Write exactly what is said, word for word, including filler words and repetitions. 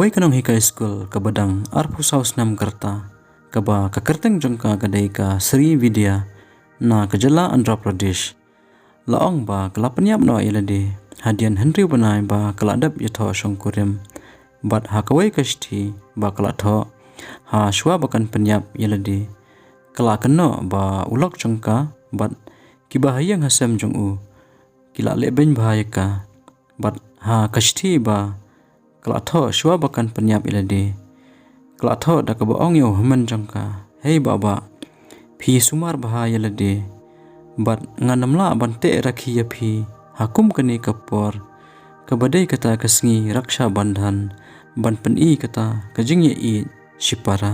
Ka nonghikai skul kaba dang arphew saw snem ka rta, kaba ka kyrteng jong ka ka dei ka Sri Vidya, na ka jylla Andhra Pradesh, la ong ba ka la pynïap noh ïa lade hadien hynriew bnai ba ka la dep ïathoh shongkurim. Bad ha kawei ka shithi ba ka la thoh, ha shuwa ba kan pynïap ïa lade, ka la kynnoh ba u lok jong ka bad kiba ha ïing ha sem jong u ki la leh beiñ bha ïa ka. Bad ha ka shithi ba ka la thoh shuwa ba kan pynïap ïa lade, ka la thoh da kaba ong ïa u hynmen jong ka, "Hei Bah Bah, phi sumar bha ïa lade, bad ngan ym lah ban teh rakhi ïa phi ha kum kane ka por, kaba dei kata ka sngi Raksha Bandhan, ban pyni kata ka jingïaieit shipara."